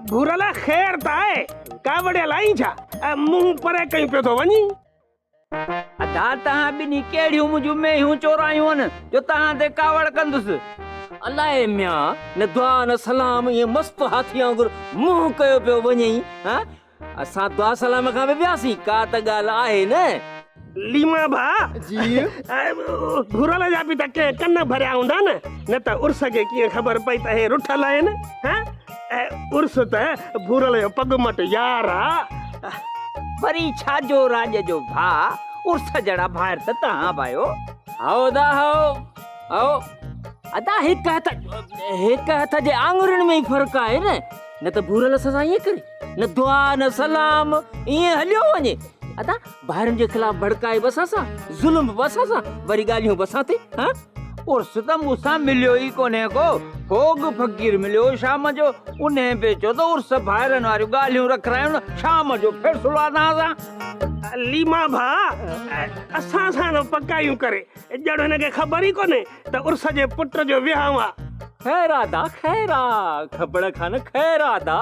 ڀورل خير ته آهي، ڪاوڙيل آهين ڇا؟ منهن پري ڪيون پيو ٿو وڃين. ادا توهان ٻنهي ڪهڙيون منهنجون مينهيون چورايون آهن جو توهان تي ڪاوڙ ڪندس. الائي ميان، نه دعا نه سلام ائين مست هاٿي وانگر منهن ڪيو پيو وڃين ها؟ اسان دعا سلام کان به وياسين، ڪا ته ڳالهه آهي نه. ليما ڀاء، جي. ڀورل جا به ته ڪنهن ڪن ڀريا هوندا نه، نه ته عرس کي ڪيئن خبر پئي ته هي رٺل آهن، ها؟ عرس ته ڀورل جو پڳ مٽ يار آ. وري ڇا جو راڄ جو ڀاء، عرس جهڙا ڀائر ته توهان به آهيو. هائو ادا هائو، هائو. ادا هڪ هٿ، هڪ هٿ جي آڱرين ۾ ئي فرق آهي نه، نه ته ڀورل اسان سان ائين ڪري. نه دعا نه سلام ائين هليو وڃي. ادا ڀائرن جي خلاف ڀڙڪائي به اسان سان، ظلم به اسان سان، وري ڳالهيون به اسان تي، ها؟ عرس ته مون سان مليو ئي ڪونهي ڪو، ڦوڳ فقير مليو هو شام جو، انهي به چيو ته عرس ڀائرن واريون ڳالهيون رکرايون نه، شام جو فيصلو آ توهان سان. ليما ڀاء اسان سان ٿو پڪايون ڪري، ڄڻ هن کي خبر ئي ڪونهي ته عرس جي پٽ جو وهانء آ. خير آ ادا خير آ، کبڙ خان خير آ ادا،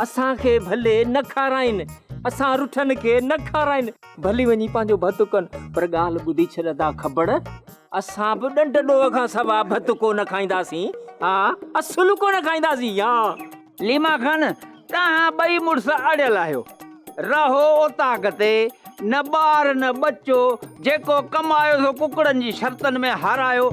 اسان کي ڀلي نه کارائين، اسان رٺن کي نه کارائين، ڀلي وڃي پنهنجو ڀت ڪن، پر ڳالهه ٻڌي ڇڏ ادا کبڙ، اسان به ڏنڊ ڏوهه کان سوا ڀت ڪو نه کائينداسين، ها اصل ڪو نه کائينداسين، ها. ليما خان، توهان ٻئي مڙس اڙيل آهيو. رهو اوطاق تي، نه ٻار نه ٻچو، جيڪو ڪمايو سو ڪڪڙن جي شرطن ۾ هارايو.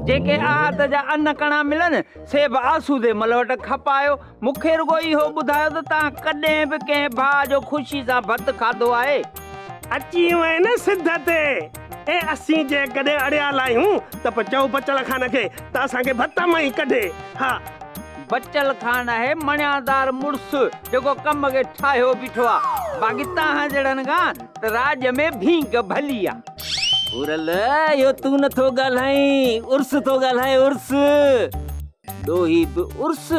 جيڪي آهت جا ان ڪڻا ملن، سي به آسودي مل وٽ کپايو. مون کي رڳو اهو ٻڌايو ته توهان ڪڏهن به ڪنهن ڀاء جو خوشي سان ڀت کاڌو آهي؟ اچي وئين نه سڌ تي. اي اسين جيڪڏهن اڙيال آهيون ته پوء چئو بچل خان کي ته اسان کي ڀت مان ئي ڪڍي. ها. بچل خان آهي مڻيادار مڙس جيڪو ڪم کي ٺاهيو بيٺو آ. باقي توهان جهڙن کان ته راڄ ۾ ڀينگ ڀلي آ. ڀورل، اهو تون نه ٿو ڳالهائين، عرس ٿو ڳالهائي عرس. ڏوهي به عرس،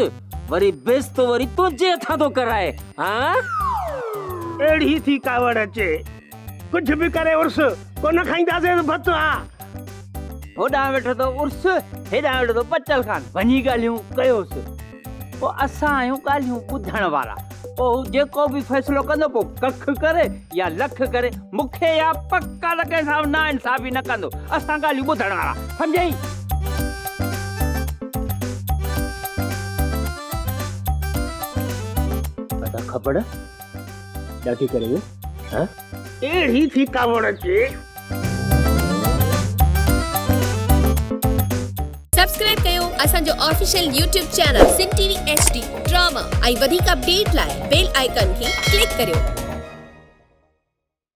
وري بيستو وري تنهنجي هٿان ٿو ڪرائي، ها؟ اهڙي ٿي ڪاوڙ اچي. ڪجهه به ڪري عرس، ڪونه کائينداسين ڀت ها. هوڏانهن ويٺو ٿو عرس، هيڏانهن ويٺو ٿو بچل خان. وڃي ڳالهيون ڪيوس. پوء اسان آهيون ڳالهيون ٻڌڻ وارا. پوء هو جيڪو به فيصلو ڪندو پوء ڪک ڪري يا لک ڪري، مون کي اها پڪ آ ته ڪنهن سان به ناانصافي نه ڪندو. اسان ڳالهيون ٻڌڻ وارا، سمجهئي؟ ادا کبڙ ڏاڍي ڪري ويو ها. اهڙي ٿي ڪاوڙ اچي. سبسڪرائب ڪيو اسان جو official YouTube channel Sindh T V H D drama ۽ وڌيڪ اپڊيٽ لاء بيل آئيڪان کي ڪلڪ ڪريو.